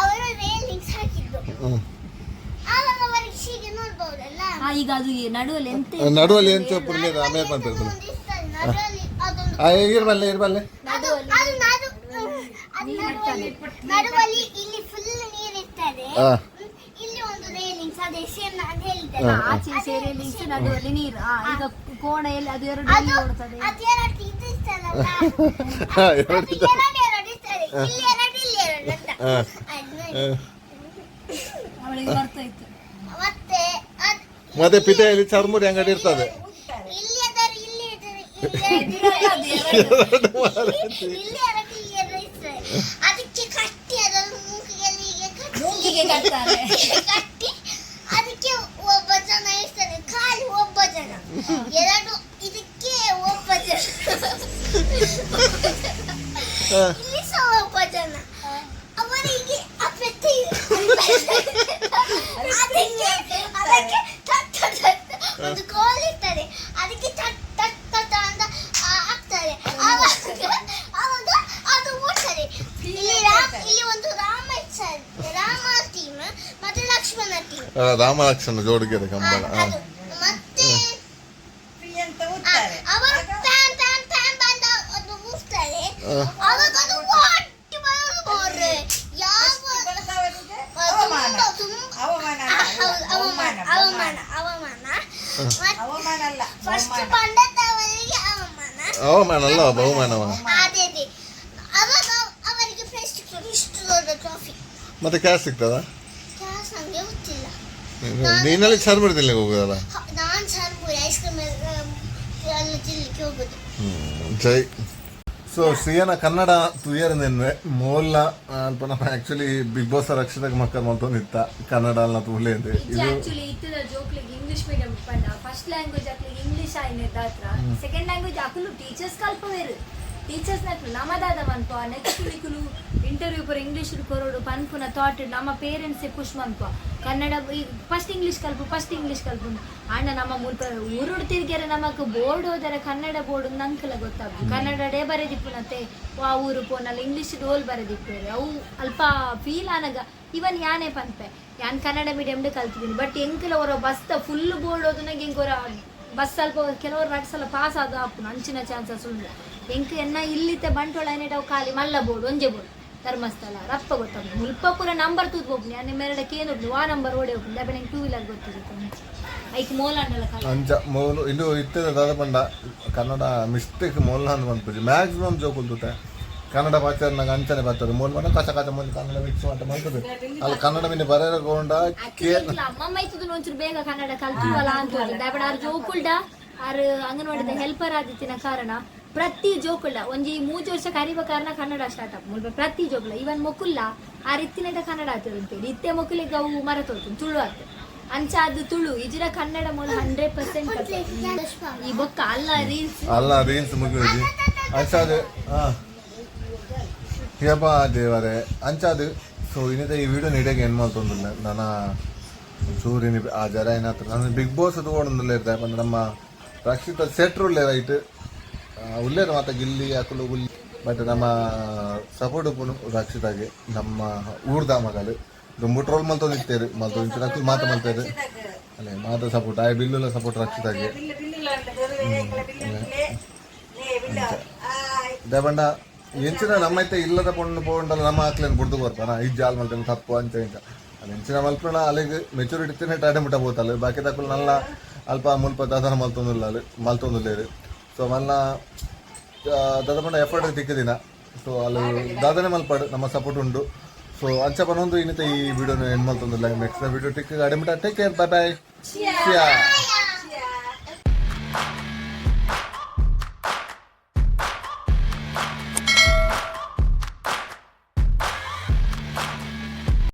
ಅವರು ರೇಲಿಂಗ್ಸ್ ಹಾಕಿದ್ದು. ಆವಾಗ ಅವರಿಗೆ ಹೀಗೆ ನೋಡ್ಬೋದಲ್ಲ. ಈಗ ಅದು ಈ ನಡುವಲ್ಲಿ ಎಂತ? ನಡುವಲ್ಲಿ ಎಂಚ ಪುರ್ಲೇದ ಆಮೇಲೆ ಬಂತಿರ್ತದೆ. ಒಂದು ಇರ್ತದೆ ನಡುವಲ್ಲಿ ಅದೊಂದು. ಆ, ಇರ್ಬಲ್ಲೆ ಇರ್ಬಲ್ಲೆ. ಅದು ಅದು ನಡು ಅದು ನಡುವಲ್ಲಿ ನಡುವಲ್ಲಿ ಇಲ್ಲಿ ಫುಲ್ ನೀರು ಇರ್ತದೆ. ಇಲ್ಲಿ ಒಂದು ರೇಲಿಂಗ್ಸ್, ಅದೇ ಸೇಮ್ ನಾನು ಹೇಳಿದ್ದೆಲ್ಲ. ಆಚೆ ಸೇರಿ ಲಿಂಕ್ಸ್, ನಡುವಲ್ಲಿ ನೀರು. ಈಗ ಕೋಣ ಎಲ್ಲಿ? ಅದು ಎರಡು ಅದು ಎಲ್ಲಿ ಓಡ್ತದೆ? ಅದು ಎರಡು ಇದು ಇರ್ತದಲ್ಲ. ಹಾ, ಅದು ಎರಡು. ಎರಡು ಎರಡು ಇರ್ತದೆ, ಇಲ್ಲಿ ಎರಡು, ಇಲ್ಲಿ ಎರಡು ಅಂತ. ಅದು ಅವಳಿಗೆ ಬರ್ತಾಯಿತ್ತು. ಮತ್ತೆ ಮತ್ತೆ ಪಿತೆಯಲ್ಲಿ ಚರ್ಮುರಿ ಅಂಗಡಿ ಇರ್ತದೆ. ಇಲ್ಲಿ ಅದರ ಇಲ್ಲಿ ಇದ್ದಾರೆ, ಇಲ್ಲಿ ಎರಡು, ಇಲ್ಲಿ ಎರಡು, ಇಲ್ಲಿ ಎರಡು ಇರ್ತದೆ. ಅದಕ್ಕೆ ಕಟ್ಟಿ, ಅದರ ಮೂಗಿಗೆ ಹೀಗೆ ಕಟ್ಟಿ. ಮೂಗಿಗೆ ಕಟ್ತಾರೆ. ಕಟ್ಟಿ ಅದಕ್ಕೆ ಒಬ್ಬ ಜನ ಇರ್ತಾರೆ, ಖಾಲಿ ಒಬ್ಬ ಜನ. ಎರಡು ಇದಕ್ಕೆ ಒಬ್ಬ ಜನ, ಇಲ್ಲಿ ಸಹ ಒಬ್ಬ ಜನ. ಅವರಿಗೆ ಆ ಪೆಟ್ಟಿ ಅದಕ್ಕೆ ಅದಕ್ಕೆ ಟಟ್ ಟಟ್ ಟಟ್ ಒಂದು ಕೋಲ್ ಇರ್ತದೆ. ಅದಕ್ಕೆ ಟಟ್ ಟಟ್ ಟಟ್ ಅಂತ ಹಾಕ್ತಾರೆ. ಆವಾಗ ಆವಾಗ ಅದು ಓಡ್ತದೆ. ಇಲ್ಲಿ ರಾಮ್, ಇಲ್ಲಿ ಒಂದು ರಾಮ ಇರ್ತಾರೆ, ರಾಮ ಟೀಮ್ ಮತ್ತೆ ಲಕ್ಷ್ಮಣ ಟೀಮ್. ರಾಮ ಲಕ್ಷ್ಮಣ ಜೋಡಿಗೆ ಕಂಬಳ. ಅದು ಮತ್ತೆ ಅಂತ ಊದ್ತಾರೆ. ಅವರು ಪ್ಯಾನ್ ಪ್ಯಾನ್ ಪ್ಯಾನ್ ಬಂದ ಅದು ಊದ್ತಾರೆ. ಅವಾಗ ಅದು ಒಟ್ಟು ಬರೋದು ಮಾರ್ರೆ. ಯಾವ ಬಂದವರಿಗೆ ತುಂಬಾ ಅವಮಾನ. ತುಂಬಾ ಅವಮಾನ ಅಲ್ಲ, ಹೌದು, ಅವಮಾನ, ಅವಮಾನ, ಅವಮಾನ. ಅವಮಾನ ಅಲ್ಲ, ಫಸ್ಟ್ ಬಹುಮಾನ. ಬಂದವರಿಗೆ ಅವಮಾನ. ಅವಮಾನ ಅಲ್ಲ, ಬಹುಮಾನವ. ಅದೇ ಅದೇ. ಮತ್ತೆ ಕ್ಯಾಶ್ ಸಿಗ್ತದ? ಕ್ಯಾಶ್ ನಂಗೆ ಗೊತ್ತಿಲ್ಲ. ನೀನಲ್ಲಿ ಚರ್ಮುರಿ ತಿನ್ಲಿಕ್ಕೆ ಹೋಗುದಲ್ಲ? ನಾನು ಚರ್ಮುರಿ, ಐಸ್ ಕ್ರೀಮ್ ಎಲ್ಲ ತಿನ್ಲಿಕ್ಕೆ ಹೋಗುದು. ಜೈ. ಸೊ ಶ್ರೀಯನ ಕನ್ನಡ ತುಯರ್ನೆನ್ವೆ ಮೋಲ್ಲ ಅಲ್ಪ ನಮ್ಮ ಆಕ್ಚುಲಿ ಬಿಗ್ ಬಾಸ್ ರಕ್ಷಿತಕ್ಕೆ ಮಕ್ಕಳು ಮಲ್ತೊಂದಿತ್ತ ಕನ್ನಡ ಅಲ್ಲ ತುಲೆ ಅಂತ ಇದು. ಆಕ್ಚುಲಿ ಇತ್ತದ ಜೋಕ್ಲಿಗೆ ಇಂಗ್ಲಿಷ್ ಮೀಡಿಯಂ ಪಂಡ ಫಸ್ಟ್ ಲ್ಯಾಂಗ್ವೇಜ್ ಅಕ್ಲಿಗೆ ಇಂಗ್ಲಿಷ್ ಆಯ್ನೆ ದಾತ್ರ ಸೆಕೆಂಡ್ ಲ್ಯಾಂಗ್ವೇಜ್ ಅಕುಲು ಟೀಚರ್ಸ್ ಕಲ್ಪವೇರು. ಟೀಚರ್ಸ್ ನಕ್ಲು ನಮದಾದ ಮನ್ಪ ನೆಕ್ಸ್ಟ್ ನಿಕುಲು ಇಂಟರ್ವ್ಯೂ ಪೂರ ಇಂಗ್ಲಿಷ್ ಕೊರೋಡು ಪನ್ಪುನ ಥಾಟ್ ನಮ್ಮ ಪೇರೆಂಟ್ಸೇ ಪುಷ್ ಮನ್ಪ, ಕನ್ನಡ ಫಸ್ಟ್ ಇಂಗ್ಲಿಷ್ ಕಲ್ಪು, ಫಸ್ಟ್ ಇಂಗ್ಲಿಷ್ ಕಲ್ಪು. ಅಣ್ಣ ನಮ್ಮ ಮುಲ್ಪ ಊರುಡು ತಿರ್ಗ್ಯಾರ ನಮಕ್ ಬೋರ್ಡ್ ಹೋದರೆ ಕನ್ನಡ ಬೋರ್ಡ್ ನಂಕಲ ಗೊತ್ತಾಗ್ದು. ಕನ್ನಡಡೇ ಬರೆದಿಪ್ಪುನತೆ ವಾ ಊರು ಪೋನಲ್ಲ ಇಂಗ್ಲಿಷ್ ಡೋಲ್ ಬರೆದಿಪ್ಪೇರು. ಅವು ಅಲ್ಪ ಫೀಲ್ ಆನಗ ಇವನ್ ಯಾನೇ ಪನ್ಪೆ, ಯಾನ್ ಕನ್ನಡ ಮೀಡಿಯಮ್ಡ್ ಕಲ್ತಿದ್ದೀನಿ. ಬಟ್ ಎಂಕಲ ಅವರ ಬಸ್ ಫುಲ್ ಬೋರ್ಡ್ ಓದುನಾಗ ಎಂಕೋರ ಬಸ್ ಸ್ವಲ್ಪ ಕೆಲವರು ರಡ್ ಸಲ ಪಾಸ್ ಆದ ಆಪುನು ಅಂಚಿನ ಚಾನ್ಸಸ್ ಉಂಡು. ಎಂಕ್ ಎನ್ನ ಇಲ್ಲಿತ್ತೆ ಬಂಟ್ವಾಳ ಏನೇಟ್ ಅವು ಖಾಲಿ ಮಲ್ಲ ಬೋರ್ಡ್, ಒಂಜೆ ಬೋರ್ಡ್ ಧರ್ಮಸ್ಥಳ ರಪ್ಪ ಗೊತ್ತಾಗ್ತದೆ. ಮುಲ್ಪ ಪೂರ ನಂಬರ್ ತೂತ್ ಹೋಗ್ನಿ ಅನ್ನ ಮೇರಡ ಕೇನು ವಾ ನಂಬರ್ ಓಡಿ ಹೋಗ್ನಿ. ದಾಬೆ ನಂಗೆ ಟೂ ವೀಲರ್ ಗೊತ್ತಿರುತ್ತೆ, ಐಕ್ ಮೋಲಾಂಡಲ ಕಾಲ. ಅಂಚ ಮೋಲು ಇದು ಇತ್ತದ ದಾದ ಪಂಡ ಕನ್ನಡ ಮಿಸ್ಟೇಕ್ ಮೋಲ್ ಅಂದ್ ಪನ್ಪುಜಿ. ಮ್ಯಾಕ್ಸಿಮಮ್ ಜೋಕುಲ್ ತೂತೆ ಕನ್ನಡ ಪಾಚಾರನಾಗ ಅಂಚನೆ ಬರ್ತಾರೆ. ಮೋಲ್ ಮನ ಕಚ ಕಚ ಮೋಲ್ ಕನ್ನಡ ಮಿಕ್ಸ್ ಅಂತ ಮಾಡ್ತದೆ ಅಲ್ಲಿ ಕನ್ನಡ ಮಿನಿ ಬರೆಯ ಕೊಂಡ ಕೇ. ಅಮ್ಮಮ್ಮ ಇತ್ತದ ಒಂಚೂರು ಬೇಗ ಕನ್ನಡ ಕಲ್ತುವಲ್ಲ ಅಂತ. ದಾಬೆ ಆರ್ ಜೋಕುಲ್ಡ ಆರ್ ಅಂಗನವಾಡಿದ ಹೆಲ್ಪರ್ ಆದಿತ್ತಿನ ಕಾರಣ ಪ್ರತಿ ಜೋಕುಲ್ಡ ಒಂಜಿ ಮೂಜಿ ವರ್ಷ ಕರಿಬ ಕಾರಣ ಕನ್ನಡ ಸ್ಟಾರ್ಟ್ ಅಪ್ ಮುಲ್ಪ ಪ್ರತಿ ಜೋಕುಲ ಇವನ್ ಮೊಕುಲ್ಲ ಆ ಇತ್ತಿನಟ ಕನ್ನಡ ಆತಿರಂತೇಳಿ ಇತ್ತೆ ಮೊಕುಲಿಗೆ ಅವು ಮರತೋತು ತುಳು ಆತು. ಅಂಚ ಅದು ತುಳು ಇಜಿರ ಕನ್ನಡ ಮೂಲ 100%. ಈ ಬೊಕ್ಕ ಅಲ್ಲ ರೀಲ್ಸ್. ಅಲ್ಲ ರೀಲ್ಸ್ ಮುಗಿಯೋಜಿ ಅಂಚಾದು. ಹಾ ಯಬ್ಬಾ ದೇವರೇ, ಅಂಚಾದು. ಸೊ ಇನ್ನಿತ ಈ ವಿಡಿಯೋ ನೀಟಾಗಿ ಏನು ಮಾಡ್ತೊಂದಿಲ್ಲ ನನ್ನ ಸೂರ್ಯನಿ ಆ ಜರ ಏನಾಯ್ತು ನಾನು ಬಿಗ್ ಬಾಸ್ ಅದು ಓಡೊಂದಿಲ್ಲ ಇರ್ತೆ ಪಂಡ ನಮ್ಮ ರಕ್ಷಿತ ಸೆಟ್ರ್ ಉಲ್ಲೆ ರೈಟ್ ಉಲ್ಲೇರು ಮಾತ ಗಿಲ್ಲಿ ಅಕುಲು ಉಲ್ಲಿ. ಬಟ್ ನಮ್ಮ ಸಪೋರ್ಟ್ ಉಪ್ಪುನು ರಕ್ಷಿತಾಗೆ ನಮ್ಮ ಊರ್ದ ಮಗಲು ದುಂಬು ಟ್ರೋಲ್ ಮಲ್ತೊಂದಿತ್ತೇರು ಮಲ್ತೊಂದಿತ್ತು ಅಕುಲು ಮಾತ ಮಲ್ತೇರು ಅಲ್ಲೇ ಮಾತ ಸಪೋರ್ಟ್ ಆಯ್ ಬಿಲ್ಲುಲ ಸಪೋರ್ಟ್ ರಕ್ಷಿತಾಗೆ. ಬಿಲ್ಲು ಬಿಲ್ಲು ಬಿಲ್ಲು ಬಿಲ್ಲು ಬಿಲ್ಲು. ದೇಬಂಡ ಎಂಚಿನ ನಮ್ಮೈತೆ ಇಲ್ಲದ ಪೊಣ್ಣು ಪೋಂಡಲ ನಮ್ಮ ಆಕ್ಲೇನು ಬುಡ್ದು ಬರ್ತಾನ ಈ ಜಾಲ್ ಮಲ್ತೇನೆ ತಪ್ಪು ಅಂಚ ಇಂಚ ಅದು ಎಂಚಿನ ಮಲ್ಪಣ ಅಲ್ಲಿಗೆ ಮೆಚುರಿಟಿ ತಿನ್ನೆ ಟಾಟೆ ಮುಟ್ಟ ಬೋತಲ್ಲ. ಬಾಕಿ ತಕ್ಕಲು ನಲ್ಲ ಅಲ್ಪ ಮುಲ್ಪ ದಾದನ ಮಲ್ತೊಂದಿಲ್ಲ ಅಲ್ಲಿ ಮಲ್ತೊಂದಿಲ್ಲೇರು. ಸೊ ಮಲ್ಲ ದಾದ ಪಂಡ ಎಫರ್ಟ್ ತಿಕ್ಕದಿನ. ಸೊ ಅಲ್ಲಿ ದಾದನೆ ಮಲ್ಪಾಡು ನಮ್ಮ ಸಪೋರ್ಟ್ ಉಂಡು. ಸೊ ಅಂಚ ಪನೊಂದು ಇನ್ನಿತ ಈ ವಿಡಿಯೋನ ಎಂಡ್ ಮಲ್ತೊಂದಿಲ್ಲ. ನೆಕ್ಸ್ಟ್ ವಿಡಿಯೋ ಟಿಕ್ ಅಡೆಮಿಟ. Take care, bye bye.